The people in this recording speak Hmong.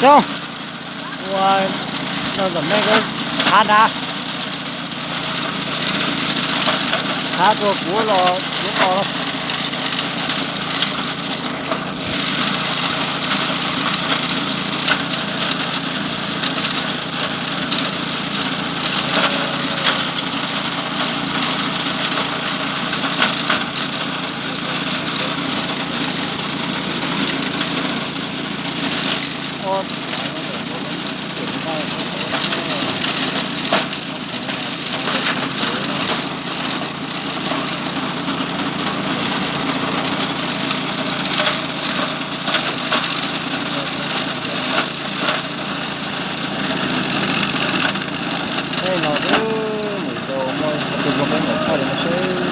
Zoo, ua no tom me ko, hav nrad, hav tuaj kuv los kuv tos. Tej no twb mus rau muaj tus ua peb mus tshaj li no seb.